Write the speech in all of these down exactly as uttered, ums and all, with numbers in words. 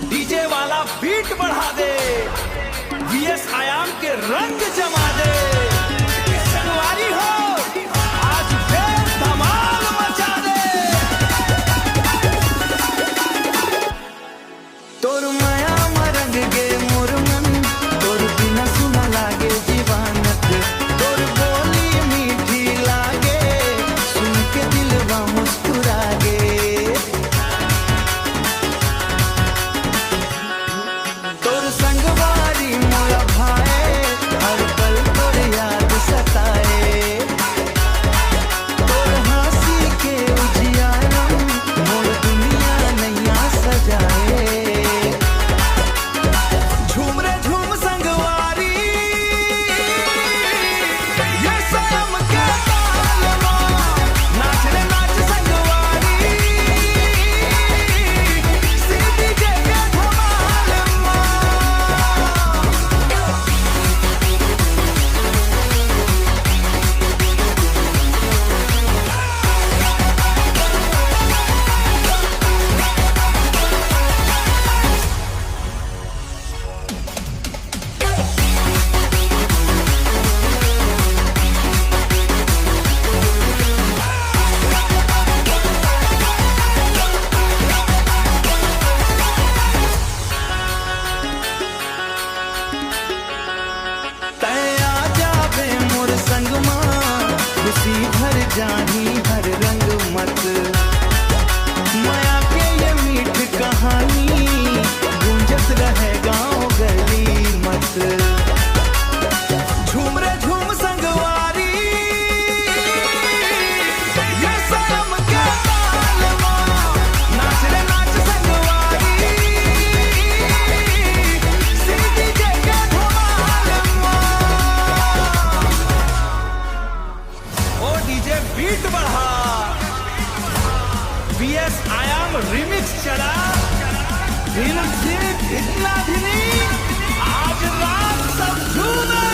DJ वाला बीट बढ़ा दे, वीएस आयाम के रंग जमा दे। संगवारी हो, आज फिर धमाल मचा दे। तोर मया म रंग गे मोर मन, तोर बिना सुना लागे जीवानत। तोर बोली मीठी लागे, सुन के दिलवा मुस्कुरा गे। तोर संगवारी मोला भाए, हर पल तोर याद सताए। तोर हंसी के उजियारम, मोर दुनिया नैया सजाए। झूम रे झूम संगवारी, ये सनम के ताल मा। नाच रे नाच संगवारी, सीधी जगह धमाल मा। तै आ जाबे मोर संग मा, खुशी भर जाही हर रंग मत। मया के ये मीठ कहानी, गूंजत रहे गांव गली मत। झूम रे झूम संगवारी, ये सनम के ताल मा। नाच रे नाच संगवारी, सीधी जगह धमाल मा। ओ डीजे बीट बढ़ा, वीएस आयाम रिमिक्स चला। धिन धिन धिन धिन, आज रात सब झूमे।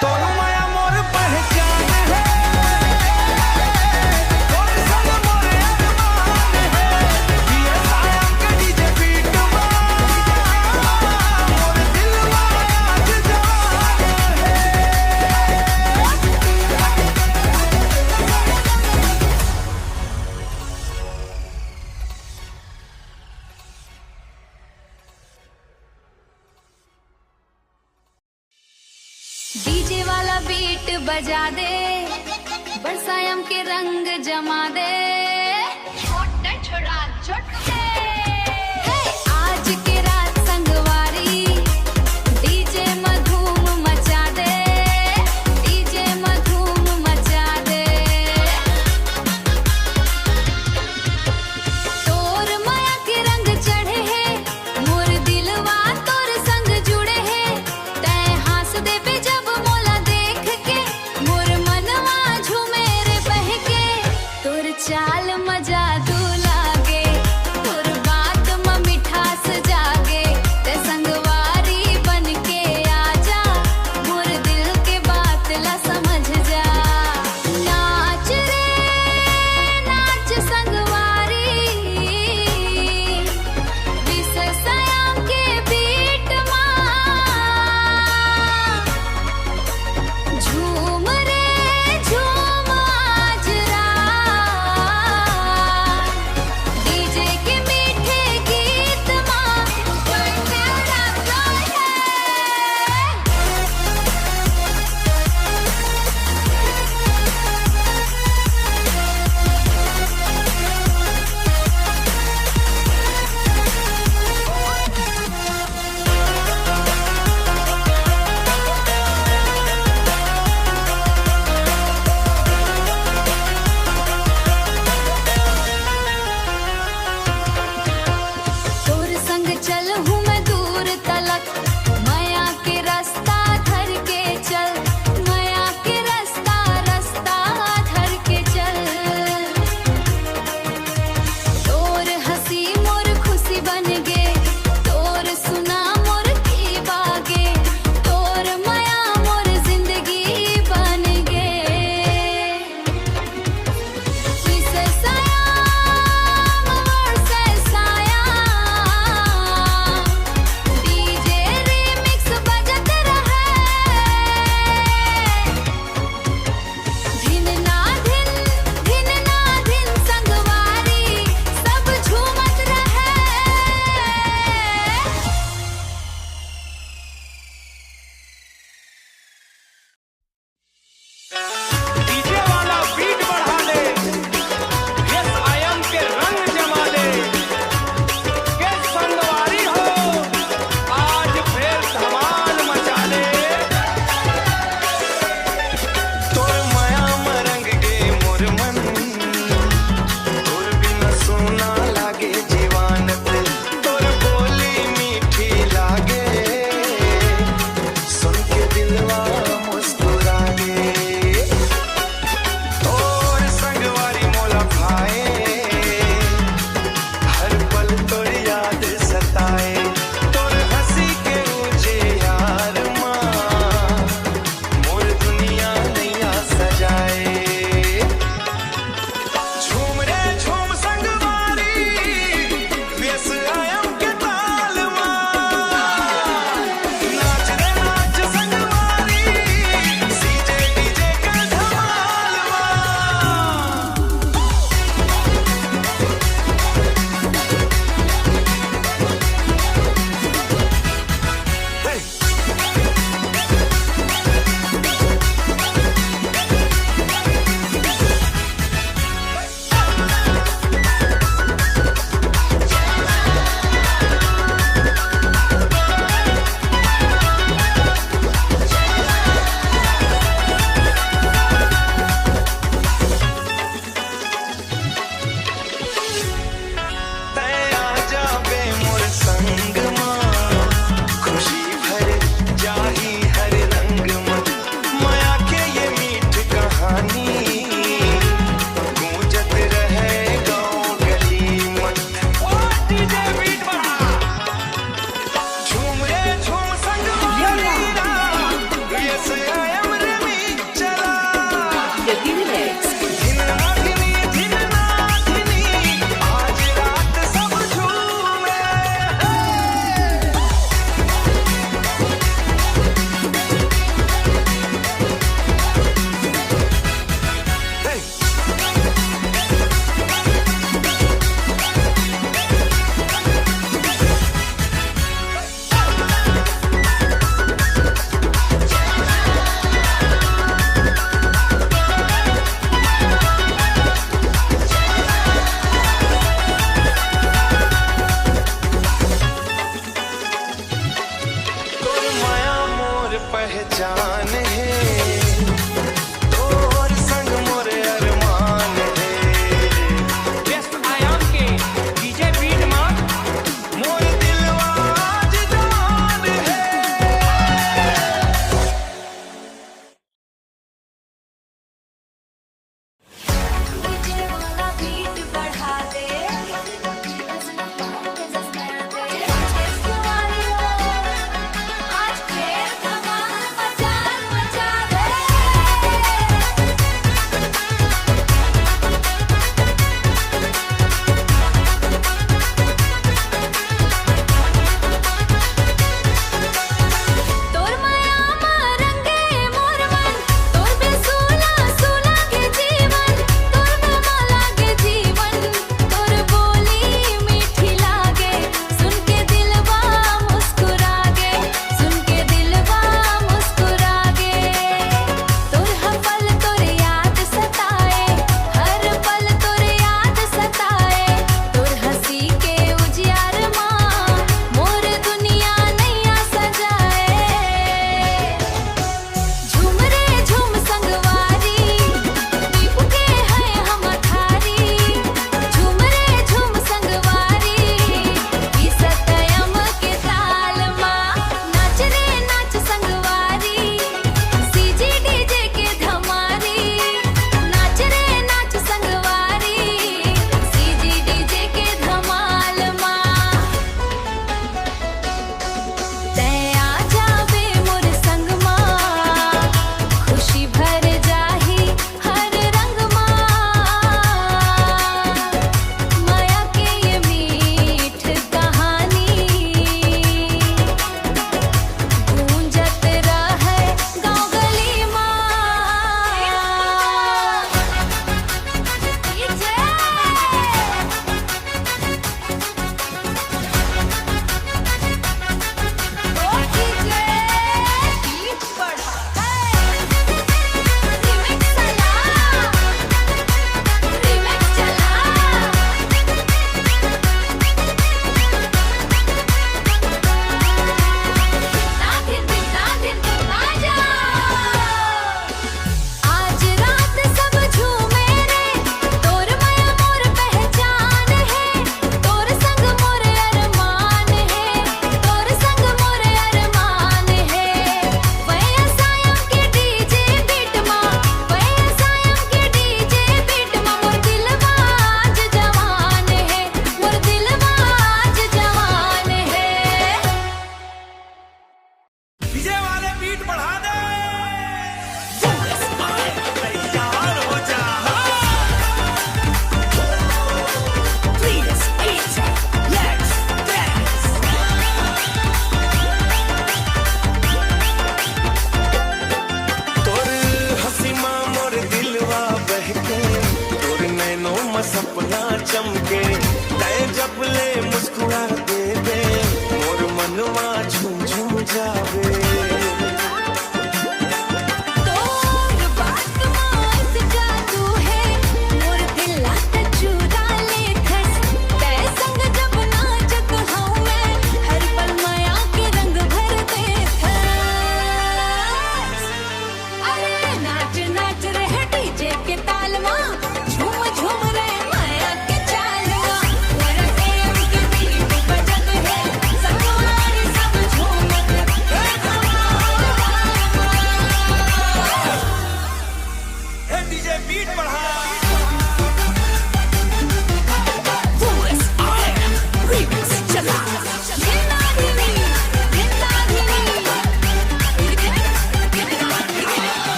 तोर मया मोर पहचान हे, तोर संग मोर अरमान हे। वीएस आयाम के डीजे बीट मा, मोर दिलवा आज जवान हे। डीजे वाला बीट बजा दे, बरसायम के रंग जमा दे। छोटे छोड़ा, छोटे। हे, आज के रात संगवारी, डीजे म धूम मचा दे, डीजे म धूम मचा दे। तोर मया के रंग चढ़े हे, मोर दिलवा तोर संग जुड़े हे। तैं हाँस देबे जब मोला देख के, मोर मनवा झूमे रे बहके। तोर चाल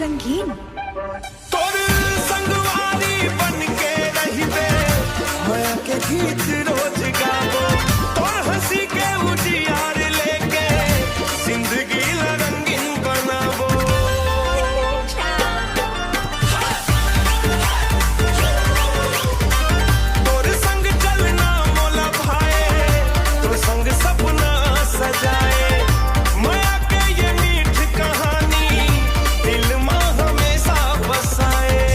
रंगीन। तोर संगवारी बन के रहिबे, मया के गीत रोज गाबो। तोर हंसी के उजियार लेके जिंदगी ला रंगीन बनाबो। तोर संग चलना मोला भाए, तोर संग सपना सजाए। मया के ये मीठ कहानी दिल मा हमेशा बसाए।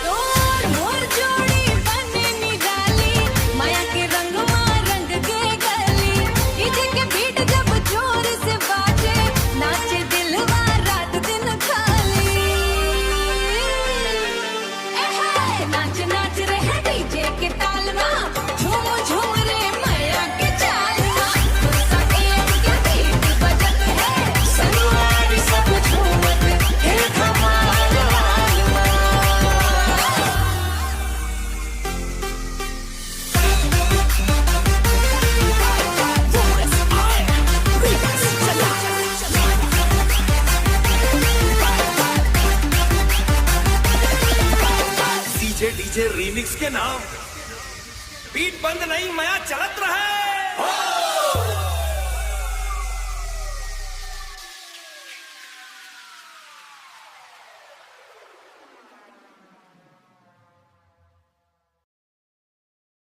तोर मोर जोड़ी बने निराली, मया के रंग मा रंग के गली। डीजे के बीट जब जोर से बाजे, नाचे दिलवा रात दिन खाली। ए हे, नाच नाच रे डीजे के ताल मा, झूम झूम रे मया के चाल मा। गुस्सा के अटके बीट बजत हे, संगवारी सब झूमत हे धमाल मा। डीजे डीजे रीमिक्स के नाम, बीट बंद नहीं, मया चलत रहे।